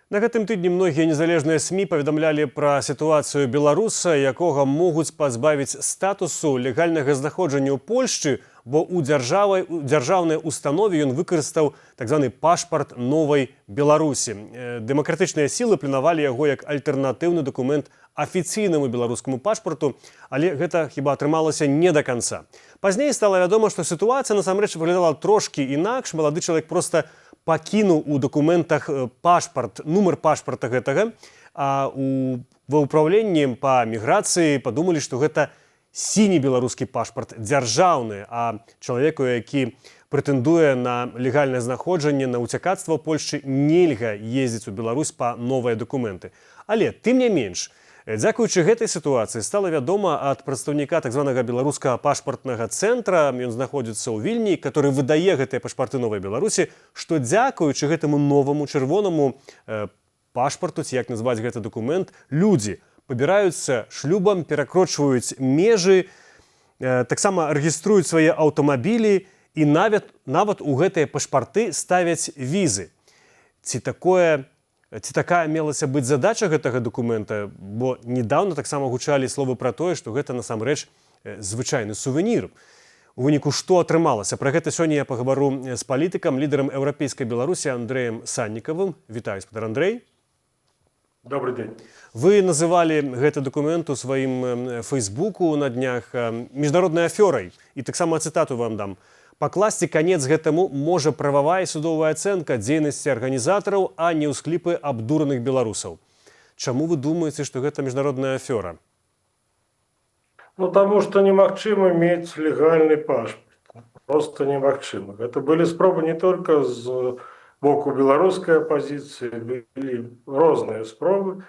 На гэтым тыдні многія незалежныя СМІ паведамлялі пра сітуацыю беларуса, якога могуць пазбавіць статусу легальнага знаходжання ў Польшчы, бо ў дзяржаўнай установе ён выкарыстаў так званы пашпарт Новай Беларусі. Дэмакратычныя сілы планавалі яго як альтэрнатыўны дакумент афіцыйнаму беларускаму пашпарту, але гэта хіба атрымалася не да канца. Пазней стала вядома, што сітуацыя насамрэч выглядала трошкі інакш. Малады чалавек проста пакінуў у дакументах пашпарт, нумар пашпарта гэтага, а ва ўпраўленні па міграцыі падумалі, што гэта сіні беларускі пашпарт дзяржаўны, а чалавеку, які прэтэндуе на легальнае знаходжанне, на ўцякацтва ў Польшчы, нельга ездзіць у Беларусь па новыя дакументы. Але тым не менш, дзякуючы гэтай сітуацыі стала вядома ад прадстаўніка так званага беларускага пашпартнага цэнтра, ён знаходзіцца ў Вільні, который выдае гэтыя пашпарты Новай Беларусі, што, дзякуючы гэтаму новаму чырвонаму пашпарту, ці як назваць гэты дакумент, людзі пабіраюцца шлюбам, перакрочваюць межы, таксама рэгіструюць свае аўтамабілі і нават у гэтыя пашпарты ставяць візы. Ці такая мелася быць задача гэтага дакумента, бо недавно таксама гучалі словы пра тое, што гэта насамрэч звычайны сувенір? У выніку што атрымалася? Пра гэта сёння я пагавару з палітыкам, лідарам «Еўрапейскай Беларусі» Андрэем Саннікавым. Вітаю, спадар Андрэй. Добрый день. Вы называлі гэты дакумент у сваім фэйсбуку на днях міжнароднай афёрай, і таксама цытату вам дам: «Пакласці канец гэтаму можа прававая і судовая ацэнка дзейнасці арганізатараў, а не ўсхліпы абдураных беларусаў». Чаму вы думаеце, што гэта міжнародная афёра? Ну, таму што немагчыма мець легальны пашпарт. Просто немагчыма. Гэта былі спробы не только з боку беларускай апазіцыі, былі розныя спробы.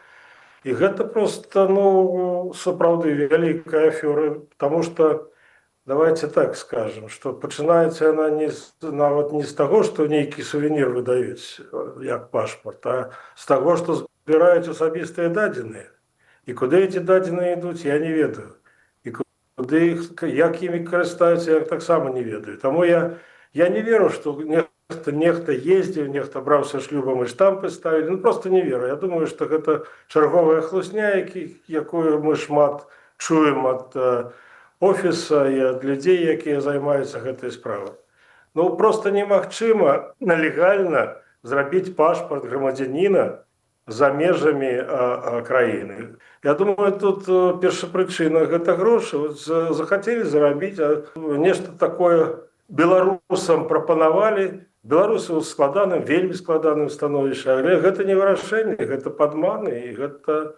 І гэта просто, ну, сапраўды вялікая афёра, потому что, давайте так скажем, что пачынаецца яна нават не з таго, што нейкі сувенір выдаюць як пашпарт, а з таго, што збіраюць асабістыя дадзеныя. І куды эти дадзеныя ідуць, я не ведаю. І куды іх, як імі карыстаюцца, я таксама не ведаю. Таму я не веру, што нехта ездзіў, нехта браўся шлюбам і штампы ставілі. Ну, просто не веру. Я думаю, што гэта чарговая хлусня, якую мы шмат чуем ад офіса і ад людзей, якія займаюцца гэтай справай. Ну, просто немагчыма легальна зрабіць пашпарт грамадзяніна за межамі краіны. Я думаю, тут першапрычына — гэта грошы. Вот захацелі зарабіць, а нешта такое беларусам прапанавалі. Беларусы ў складаным, вельмі складаным становішчы, але гэта не вырашэнне, гэта падманы, і гэта,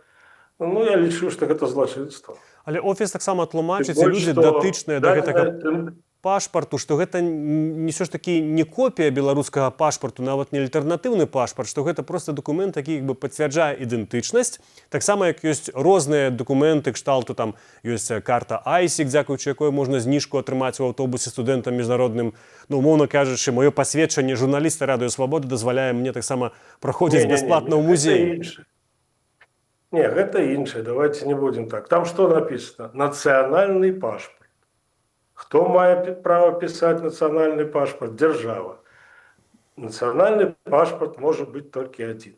ну, я лічу, што гэта злачынства. Але офіс таксама тлумачыць, Тым і больш, людзі, што датычныя да гэтага пашпарту, што гэта не ўсё ж такі не копія беларускага пашпарту, нават не альтэрнатыўны пашпарт, што гэта просто дакумент, які як бы пацвярджае ідэнтычнасць, таксама як ёсць розныя дакументы кшталту, там ёсць карта ISIC, дзякуючы якой можна зніжку атрымаць у аўтобусе студэнтам міжнародным. Ну, умоўна кажучы, маё пасведчанне журналіста Радыё Свабода дазваляе мне таксама праходзіць Не-не-не, бясплатна ў гэта музей. іншае. Не, гэта іншае, давайте не будем так. Там что написано? Нацыянальны пашпарт. Хто мае права пісаць нацыянальны пашпарт? Дзяржава. Нацыянальны пашпарт можа быць толькі адзін.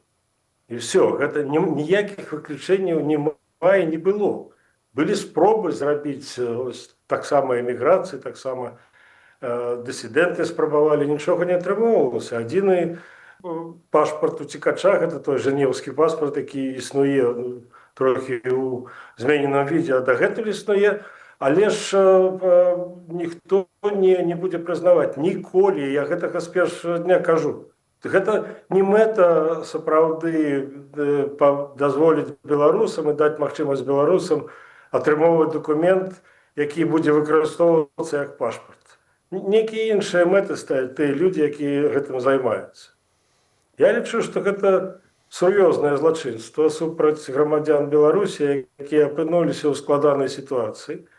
І все, гэта ніякіх выключэнняў няма і не было. Былі спробы зрабіць ось, таксама эміграцыі, таксама дысідэнты спрабавалі, нічога не атрымоўвалася. Адзіны пашпарт уцекача — гэта той жэнеўскі пашпарт, які існуе, ну, трохі ў змененым відзе, а дагэтуль існуе. Але ж ніхто не будзе прызнаваць ніколі, я гэтага з першага дня кажу. Гэта не мэта сапраўды дазволіць беларусам і даць магчымасць беларусам атрымоўваць дакумент, які будзе выкарыстоўвацца як пашпарт. Нейкія іншыя мэты ставяць тыя людзі, якія гэтым займаюцца. Я лічу, што гэта сур'ёзнае злачынства супраць грамадзян Беларусі, якія апынуліся ў складанай сітуацыі,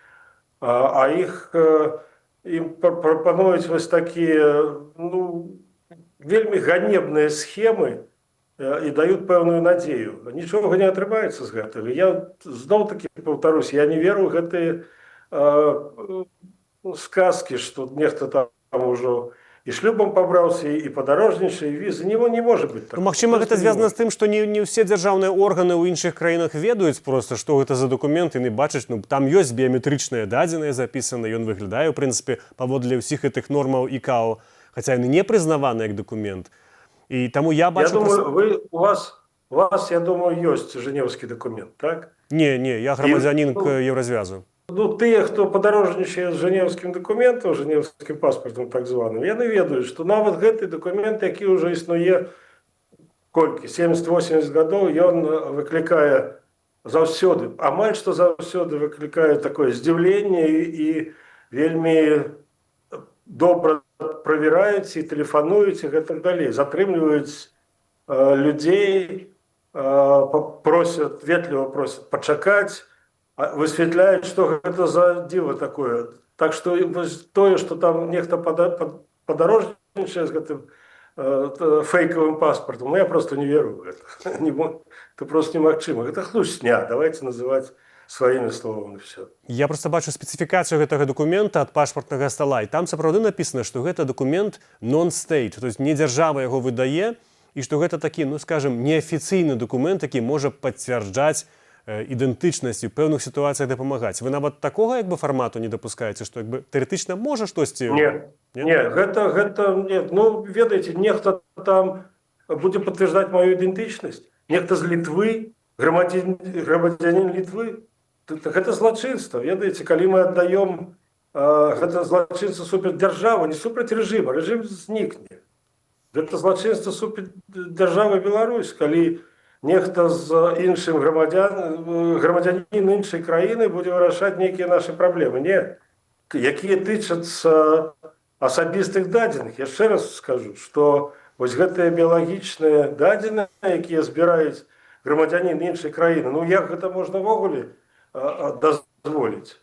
а ім прапануюць вось такія, ну, вельмі ганебныя схемы і даюць пэўную надзею. Нічога не атрымаецца з гэтага. Я зноў-такі паўтарусь, я не веру ў гэтыя сказкі, што нехта там ужо І шлюбам пабраўся, і падарожнічае, і візы. Не можа быць Ну, такого. магчыма, гэта Просто не звязана можа. з тым, што не ўсе дзяржаўныя органы ў іншых краінах ведаюць проста, што гэта за дакумент, і не бачаць, ну, там ёсць біяметрычныя дадзеныя запісаны, ён выглядае, у прынцыпе, паводле ўсіх гэтых нормаў ІКАО, хаця яны не прызнаваны як дакумент. І таму я Я бачу думаю, проста. у вас, я думаю, ёсць жэнеўскі дакумент, так? Не, я грамадзянін Ну, Еўразвязу. Ну, тыя, хто падарожнічае з жэнеўскім дакументам, жэнеўскім паспартам так званым, яны ведаюць, што нават гэты дакумент, які ўжо існуе колькі, 70-80 гадоў, ён выклікае заўсёды, амаль што заўсёды выклікае такое здзіўленне і вельмі добра правяраюць і тэлефануюць і гэтак далей, затрымліваюць людзей, просят, ветліва просят пачакаць, высвятляюць, што гэта за дзіва такое. Так што вось тое, што там нехта падарожнічае з гэтым фэйкавым паспартам, ну, я просто не веру в гэта. Не, это просто немагчыма. Гэта хлусня, давайте называть сваімі словамі все. Я просто бачу спецыфікацыю гэтага дакумента ад пашпартнага стала, і там сапраўды напісана, што гэта дакумент non-state, то есть не дзяржава яго выдае, і што гэта такі, ну, скажем, неафіцыйны дакумент, які можа пацвярджаць ідэнтычнасць і ў пэўных сітуацыях дапамагаць. Вы нават такога як бы фармату не дапускаеце, што як бы тэарэтычна можа штосьці? Не, Не? не, гэта не, ну, ведаеце, нехта там будзе пацвярджаць маю ідэнтычнасць, нехта з Літвы, грамадзянін Літвы. Гэта злачынства, ведаеце, калі мы аддаём, гэта злачынства супраць дзяржавы, не супраць рэжыма, рэжым знікне. Гэта злачынства супраць дзяржавы Беларусь, калі нехта з іншым грамадзянін іншай краіны будзе вырашаць нейкія нашы праблемы, не, якія тычацца асабістых дадзеных. Яшчэ раз скажу, што вось гэтыя біялагічныя дадзеныя, якія збіраюць грамадзянін іншай краіны, ну як гэта можна ўвогуле дазволіць?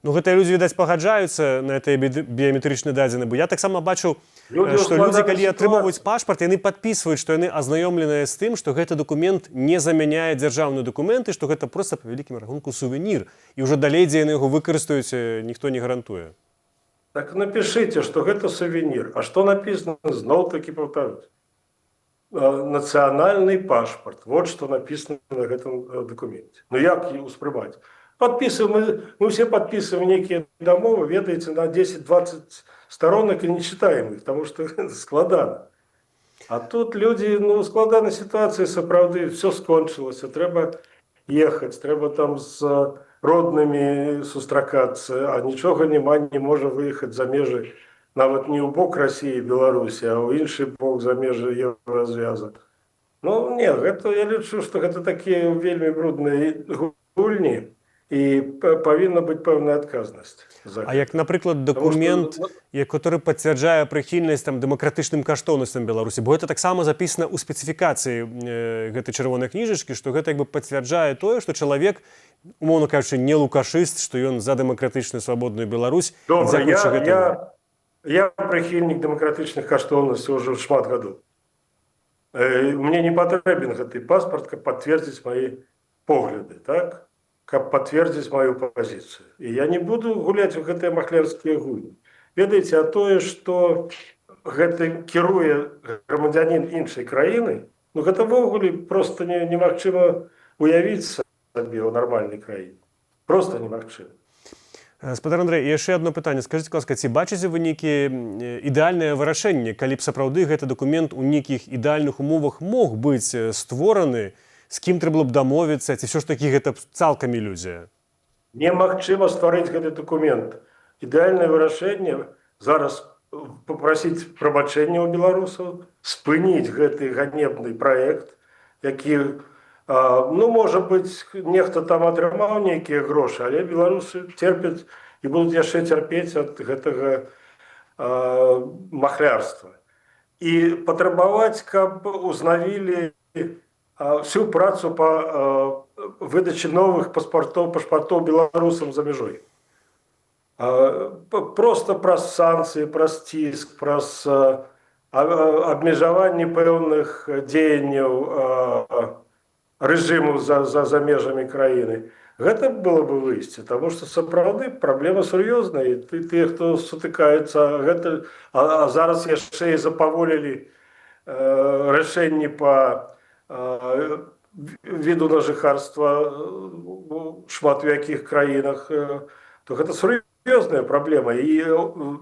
Ну, гэтыя людзі, відаць, пагаджаюцца на гэтыя біяметрычныя дадзены, бо я таксама бачыў, Людзі ў што людзі, складанай калі атрымоўваюць сітуацыі. пашпарт, яны падпісваюць, што яны азнаёмленыя з тым, што гэты дакумент не замяняе дзяржаўныя дакументы, што гэта проста па вялікім рахунку сувенір. І ўжо далей, дзе яны яго выкарыстаюць, ніхто не гарантуе. Так напишите, что гэта сувенір. А что написано? Зноў-таки повторюсь. Нацыянальны пашпарт. Вот что написано на гэтым документе. Ну як успрымаць? Подписываем, мы все подписываем некие дамовы, ведаеце, на 10-20 сторонок и не читаем их, потому что складана. А тут люди, ну, складаная ситуация, сапраўды, все скончылася, трэба ехаць, трэба там з роднымі сустракацца, а нічога няма, не можа выехаць за межы, нават не ў бок Расіі, Беларусі, а ў іншы бок, за межы Еўразвяза. Ну, не, гэта, я лічу, што гэта такія вельмі брудныя гульні, і павінна быць пэўная адказнасць за А як, напрыклад, Таму што, дакумент, ну, который пацвярджае прыхільнасць там дэмакратычным каштоўнасцям Беларусі, бо гэта таксама запісана ў спецыфікацыі гэтай чырвонай кніжачкі, што гэта як бы пацвярджае тое, што чалавек, умоўна кажучы, не лукашыст, што ён за дэмакратычную свабодную Беларусь. І Добра, дзякуючы гэтаму. я прыхільнік дэмакратычных каштоўнасцяў ўжо шмат гадоў. Мне не патрэбен гэты паспарт, каб пацвердзіць мои погляды, так? Каб пацвердзіць маю пазіцыю. І я не буду гуляць у гэтыя махлярскія гульні. Ведаеце, а тое, што гэтым кіруе грамадзянін іншай краіны, ну гэта ўвогуле просто немагчыма уявіць сабе ў нармальнай краіне. Просто немагчыма. Спадар Андрэй, яшчэ одно пытанне. Скажыце, ласка, ці бачыце вы нейкія ідэальнае вырашэнне, калі б сапраўды гэты дакумент у нейкіх ідэальных умовах мог быць створаны, з кім трэба было б дамовіцца, ці ўсё ж такі гэта б цалкам ілюзія? Немагчыма стварыць гэты дакумент. Ідэальнае вырашэнне зараз папрасіць прабачэння ў беларусаў, спыніць гэты ганебны праект, які, ну, можа быць, нехта там атрымаў нейкія грошы, але беларусы церпяць і будуць яшчэ цярпець ад гэтага махлярства. І патрабаваць, каб узнавілі всю працу па выдачы новых пашпартоў беларусам за мяжой. Просто праз санкцыі, праз ціск, праз абмежаванне пэўных дзеянняў. рэжыму за межамі краіны. Гэта было бы выйсце, таму што сапраўды праблема сур'ёзная, і тыя, хто сутыкаецца, гэта, а зараз яшчэ і запаволілі рашэнні па віду на жыхарства шмат у якіх краінах, то гэта сур'ёзная праблема. І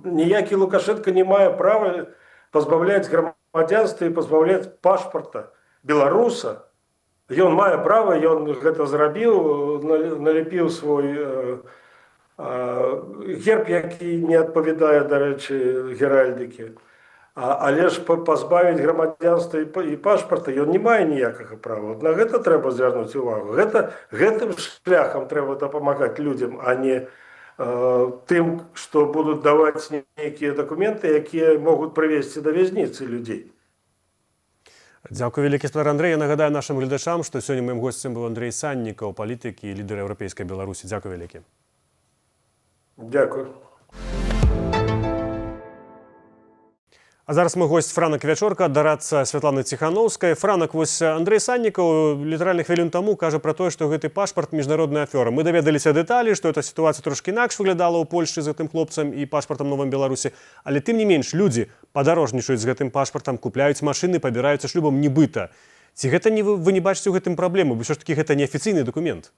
ніякі Лукашэнка не мае права пазбаўляць грамадзянства і пазбаўляць пашпарта беларуса. Ён мае права, ён гэта зрабіў, налепіў свой герб, які не адпавядае, дарэчы, геральдыкі. Але ж пазбавіць грамадзянства і пашпарта ён не мае ніякага права. Вот на гэта трэба звярнуць увагу. Гэтым шляхам трэба дапамагаць людзям, а не тым, што будуць даваць нейкія дакументы, якія могуць прывесці да вязніцы людзей. Дзякуй вялікі, спадар Андрэй. Я нагадаю нашым гледачам, што сёння маім госцем быў Андрэй Саннікаў, палітык і лідар Еўрапейскай Беларусі. Дзякуй вялікі. Дзякую. А зараз мой госць Франак Вячорка, дарадца Святланы Ціханоўскай. Франак, вось Андрэй Саннікаў літаральна хвілін таму кажа пра тое, што гэты пашпарт — міжнародная афёра. Мы даведаліся дэталі, што эта сітуацыя трошкі інакш выглядала ў Польшчы з гэтым хлопцам і пашпартам новым Беларусі. Але тым не менш людзі падарожнічаюць з гэтым пашпартам, купляюць машыны, пабіраюцца шлюбам нібыта. Ці гэта не вы не бачыце ў гэтым праблему, бо ўсё ж такі гэта неафіцыйны дакумент?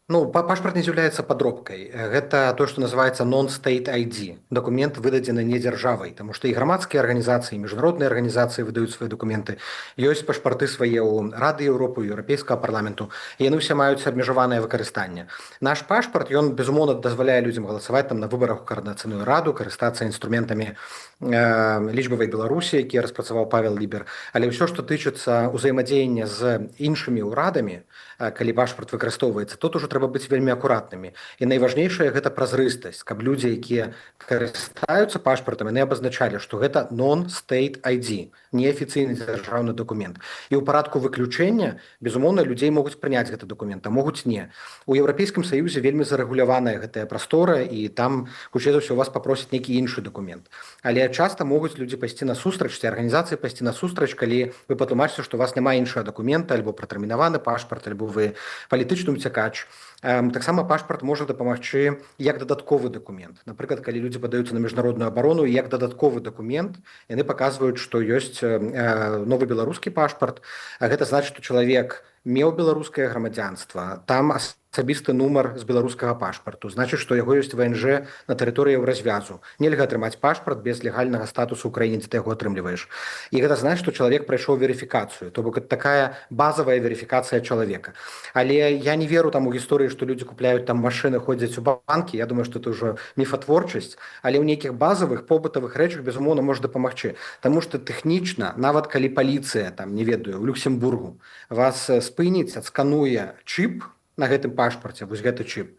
Ну, пашпарт не з'яўляецца падробкай. Гэта то, што называецца non-state ID. Дакумент, выдадзены не дзяржавай, таму што і грамадскія арганізацыі, і міжнародныя арганізацыі выдаюць свае дакументы. Ёсць пашпарты свае ў Рады Еўропы, Еўрапейскага парламенту. І яны ўсе маюць абмежаванае выкарыстанне. Наш пашпарт, ён, безумоўна, дазваляе людзям галасаваць там на выбарах у Каардынацыйную раду, карыстацца інструментамі лічбавай Беларусі, якія распрацаваў Павел Лібер. Але ўсё, што тычыцца ўзаемадзеяння з іншымі ўрадамі, калі пашпарт выкарыстоўваецца, тут ужо трэба быць вельмі акуратнымі. І найважнейшае — гэта празрыстасць, каб людзі, якія карыстаюцца пашпартам, яны абазначалі, што гэта non-state ID, неафіцыйны дзяржаўны дакумент. І ў парадку выключэння, безумоўна, людзей могуць прыняць гэты дакумент, а могуць не. У Еўрапейскім Саюзе вельмі зарэгуляваная гэтая прастора, і там, хутчэй за ўсё, вас папросяць нейкі іншы дакумент. Але часта могуць людзі пайсці насустрач, ці арганізацыі пайсці насустрач, калі вы патлумачыце, што у вас няма іншага дакумента, альбо пратэрмінаваны пашпарт, альбо вы палітычны уцякач. Таксама пашпарт можа дапамагчы як дадатковы дакумент. Напрыклад, калі людзі падаюцца на міжнародную абарону, як дадатковы дакумент яны паказваюць, што ёсць новы беларускі пашпарт. А гэта значыць, што чалавек меў беларускае грамадзянства, там асабісты нумар з беларускага пашпарту, значыць, што яго ёсць ВНЖ на тэрыторыі Еўразвязу. Нельга атрымаць пашпарт без легальнага статусу ў краіне, дзе ты яго атрымліваеш. І гэта значыць, што чалавек прайшоў верыфікацыю, то бок это такая базавая верыфікацыя чалавека. Але я не веру там у гісторыі, што людзі купляюць там машыны, ходзяць у банкі. Я думаю, што это ўжо міфатворчасць, але ў нейкіх базавых побытавых рэчах, безумоўна, можа дапамагчы. Таму што тэхнічна, нават калі паліцыя там, не ведаю, у Люксембургу вас спыніць, адскануе чып на гэтым пашпарце, вось гэты чып,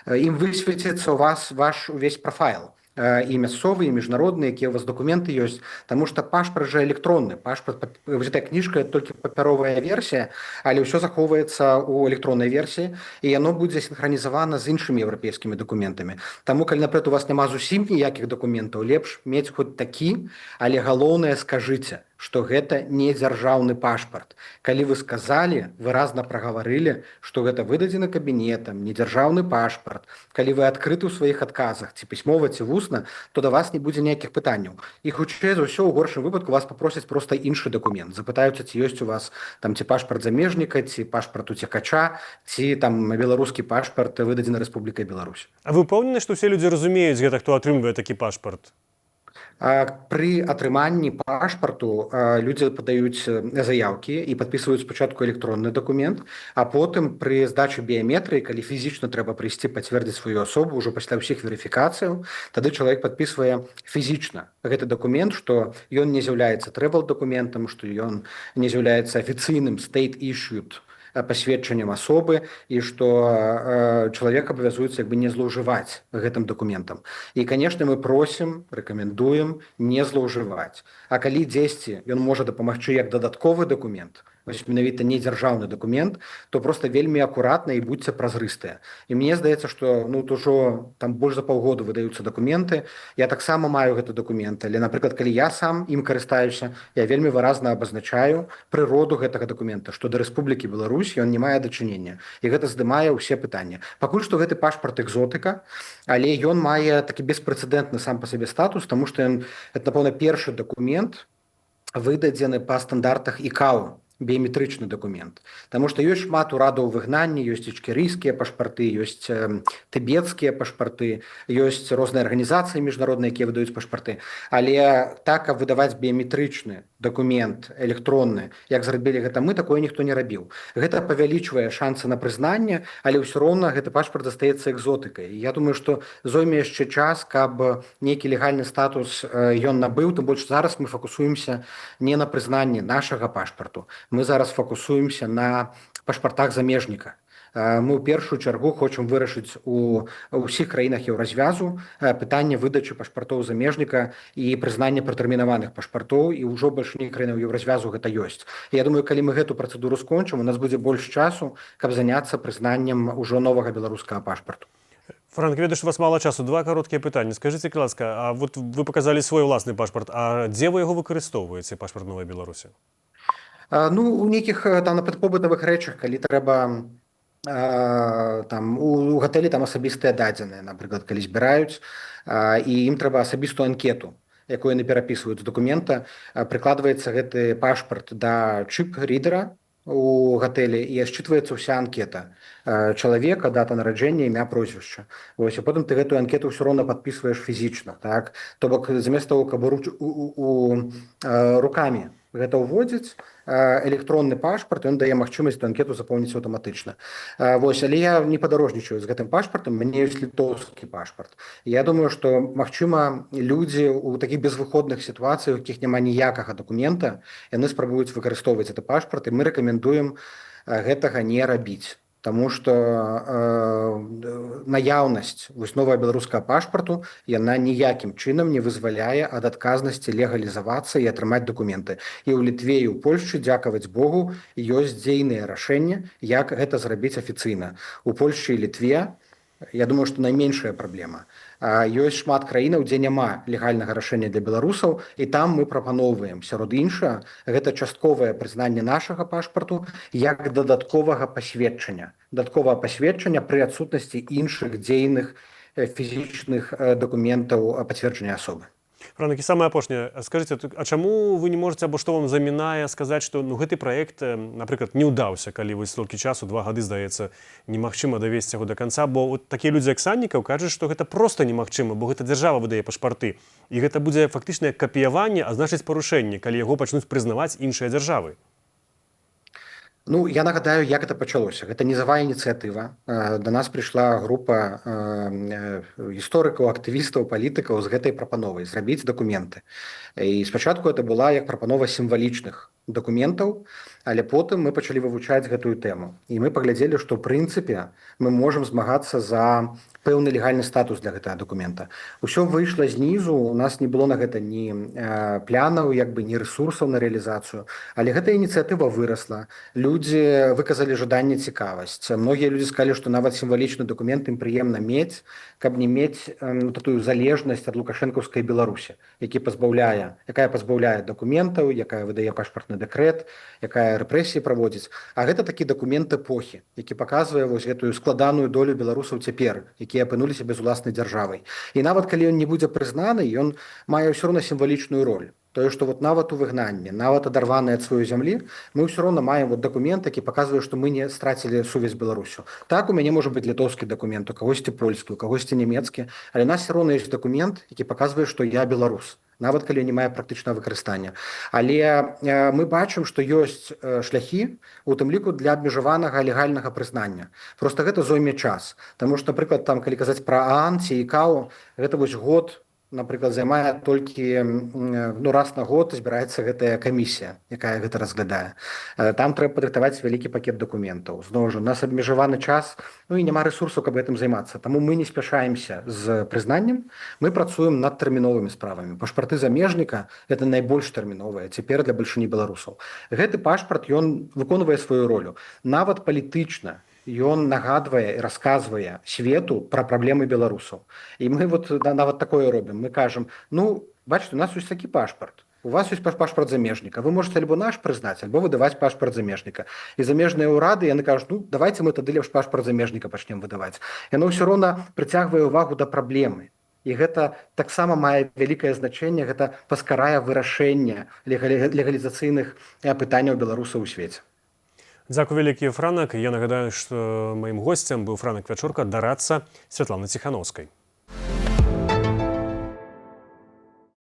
ім высвеціцца у вас ваш увесь прафайл, і мясцовы, і міжнародны, якія у вас дакументы ёсць, таму што пашпарт жа электронны пашпарт, вось гэтая кніжка — толькі папяровая версія, але ўсё захоўваецца ў электроннай версіі, і яно будзе сінхранізавана з іншымі еўрапейскімі дакументамі. Таму калі, напрыклад, у вас няма зусім ніякіх дакументаў, лепш мець хоць такі, але галоўнае — скажыце, што гэта не дзяржаўны пашпарт. Калі вы сказалі, выразна прагаварылі, што гэта выдадзены кабінетам, не дзяржаўны пашпарт, калі вы адкрыты ў сваіх адказах, ці пісьмова, ці вусна, то да вас не будзе ніякіх пытанняў. І хутчэй за ўсё, у горшым выпадку вас папросяць проста іншы дакумент. Запытаюцца, ці ёсць у вас там ці пашпарт замежніка, ці пашпарт уцекача, ці там беларускі пашпарт, выдадзены Рэспублікай Беларусь. А вы ўпэўнены, што ўсе людзі разумеюць гэта, хто атрымлівае такі пашпарт? Пры атрыманні пашпарту людзі падаюць заяўкі і падпісваюць спачатку электронны дакумент, а потым пры здачы біяметрыі, калі фізічна трэба прыйсці пацвердзіць сваю асобу ўжо пасля ўсіх верыфікацыяў, тады чалавек падпісвае фізічна гэты дакумент, што ён не з'яўляецца трэвал дакументам, што ён не з'яўляецца афіцыйным state issued пасведчаннем асобы і што чалавек абавязуецца як бы не злоўжываць гэтым дакументам. І, конечно, мы просім, рэкамендуем не злоўжываць. А калі дзесьці ён можа дапамагчы як дадатковы дакумент, вось менавіта не дзяржаўны дакумент, то просто вельмі акуратна і будьце празрыстыя. І мне здаецца, что, ну, тут ужо там больш за паўгода выдаюцца дакументы. Я таксама маю гэты дакумент, але, напрыклад, калі я сам ім карыстаюся, я вельмі выразна абазначаю прыроду гэтага дакумента, што да Рэспублікі Беларусь ён не мае дачынення, і гэта здымае ўсе пытанні. Пакуль што гэты пашпарт экзотыка, але ён мае такі беспрэцэдэнтны сам па сабе статус, таму што ён, это, напэўна, першы дакумент, выдадзены па стандартах ІКАО, біяметрычны дакумент. Таму што ёсць шмат урадаў выгнання, ёсць ічкерыйскія пашпарты, ёсць тыбецкія пашпарты, ёсць розныя арганізацыі міжнародныя, якія выдаюць пашпарты. Але так, каб выдаваць біяметрычны дакумент электронны, як зрабілі гэта мы, такое ніхто не рабіў. Гэта павялічвае шансы на прызнанне, але ўсё роўна гэты пашпарт застаецца экзотыкай. Я думаю, што зойме яшчэ час, каб нейкі легальны статус ён набыў, тым больш зараз мы факусуемся не на прызнанні нашага пашпарту. Мы зараз факусуемся на пашпартах замежніка. Мы ў першую чаргу хочам вырашыць у ўсіх краінах Еўразвязу пытанне выдачы пашпартоў замежніка і прызнання пратэрмінаваных пашпартоў, і ўжо бальшыне краінаў Еўразвязу гэта ёсць. Я думаю, калі мы гэту працэдуру скончым, у нас будзе больш часу, каб заняцца прызнаннем ужо новага беларускага пашпарту. Франак, ведаю, што у вас мала часу. Два кароткія пытанні. Скажыце, ласка, а вот вы паказалі свой уласны пашпарт, а дзе вы яго выкарыстоўваеце, пашпарт Новай Беларусі? Ну, у нейкіх там, напрыклад, побытавых рэчах, калі трэба там у гатэлі там асабістыя дадзеныя, напрыклад, калі збіраюць і ім трэба асабістую анкету, якую яны перапісваюць з дакумента, прыкладваецца гэты пашпарт да чып-рідера у гатэлі, і счытваецца ўся анкета чалавека: дата нараджэння, імя, прозвішча. Вось, а потым ты гэтую анкету ўсё роўна падпісваеш фізічна, так? То бок замест того, каб руч у рукамі гэта ўводзіць, электронны пашпарт, ён дае магчымасць эту анкету запоўніць аўтаматычна. Вось, але я не падарожнічаю з гэтым пашпартам, мне ёсць літоўскі пашпарт. Я думаю, што, магчыма, людзі ў такіх безвыходных сітуацыях, у якіх няма ніякага дакумента, яны спрабуюць выкарыстоўваць гэты пашпарт, і мы рэкамендуем гэтага не рабіць. Таму што наяўнасць вось новага беларускага пашпарту, яна ніякім чынам не вызваляе ад адказнасці легалізавацца і атрымаць дакументы. І ў Літве, і ў Польшчы, дзякаваць Богу, ёсць дзейныя рашэнні, як гэта зрабіць афіцыйна. У Польшчы і Літве, я думаю, што найменшая праблема. Ёсць шмат краінаў, дзе няма легальнага рашэння для беларусаў, і там мы прапаноўваем, сярод іншага, гэта частковае прызнанне нашага пашпарту як дадатковага пасведчання. Дадатковага пасведчання пры адсутнасці іншых дзейных фізічных дакументаў пацверджання асобы. Франак, і самае апошняе. Скажыце, а чаму вы не можаце або што вам замінае сказаць, што, ну, гэты праект, напрыклад, не ўдаўся, калі вы столькі часу, 2 гады, здаецца, немагчыма давесці яго да канца, бо вот такія людзі, як Саннікаў, кажуць, што гэта проста немагчыма, бо гэта дзяржава выдае пашпарты. І гэта будзе фактычнае капіяванне, а значыць, парушэнне, калі яго пачнуць прызнаваць іншыя дзяржавы. Ну, я нагадаю, як это пачалося. Гэта нізавая ініцыятыва. Да нас прыйшла група гісторыкаў, актывістаў, палітыкаў з гэтай прапановай зрабіць дакументы. І спачатку это была як прапанова сімвалічных дакументаў, але потым мы пачалі вывучаць гэтую тэму. І мы паглядзелі, што ў прынцыпе мы можам змагацца за пэўны легальны статус для гэтага дакумента. Усё выйшла знізу, у нас не было на гэта ні плянаў, як бы ні рэсурсаў на рэалізацыю, але гэтая ініцыятыва вырасла. Людзі выказалі жаданне, цікавасць. Многія людзі сказалі, што нават сімвалічны дакумент ім прыемна мець, каб не мець ну, такую залежнасць ад лукашэнкаўскай Беларусі, якая пазбаўляе дакументаў, якая выдае пашпартны дэкрэт, якая рэпрэсіі праводзіць. А гэта такі дакумент эпохі, які паказвае вось гэтую складаную долю беларусаў цяпер, якія апынуліся без уласнай дзяржавай. І нават калі ён не будзе прызнаны, ён мае ўсё роўна сімвалічную роль. Тое, што вот нават у выгнанні, нават адарваны ад сваёй зямлі, мы ўсё роўна маем вот дакумент, які паказвае, што мы не страцілі сувязь з Беларуссю. Так, у мяне можа быць літоўскі дакумент, у кагосьці польскі, у кагосьці нямецкі, але у нас все роўна ёсць дакумент, які паказвае, што я беларус, нават калі не мае практычнага выкарыстання. Але мы бачым, што ёсць шляхі, у тым ліку для абмежаванага легальнага прызнання. Просто гэта зойме час. Таму што, напрыклад, там, калі казаць пра ААН ці ІКАО, гэта вось год. Напрыклад, займае толькі, ну, раз на год збіраецца гэтая камісія, якая гэта разглядае. Там трэба падрыхтаваць вялікі пакет дакументаў. Зноў жа, у нас абмежаваны час, ну і няма рэсурсаў, каб гэтым займацца. Таму мы не спяшаемся з прызнаннем, мы працуем над тэрміновымі справамі. Пашпарты замежніка — это найбольш тэрміновае цяпер для бальшыні беларусаў. Гэты пашпарт, ён выконвае сваю ролю нават палітычна, ён нагадвае і расказвае свету пра праблемы беларусаў. І мы вот, да, нават такое робім: мы кажам: «Ну, бачыце, у нас ёсць такі пашпарт, у вас ёсць пашпарт замежніка, вы можете альбо наш прызнаць, альбо выдаваць пашпарт замежніка». І замежныя ўрады, яны кажуць: «Ну, давайте мы тады лепш пашпарт замежніка пачнем выдаваць». Яно ўсё роўна прыцягвае ўвагу да праблемы, і гэта таксама мае вялікае значэнне, гэта паскарае вырашэнне легалізацыйных пытанняў беларусаў у свеце. Дзякуй вялікі, Франак. Я нагадаю, што маім госцем быў Франак Вячорка, дарадца Святланы Ціханоўскай.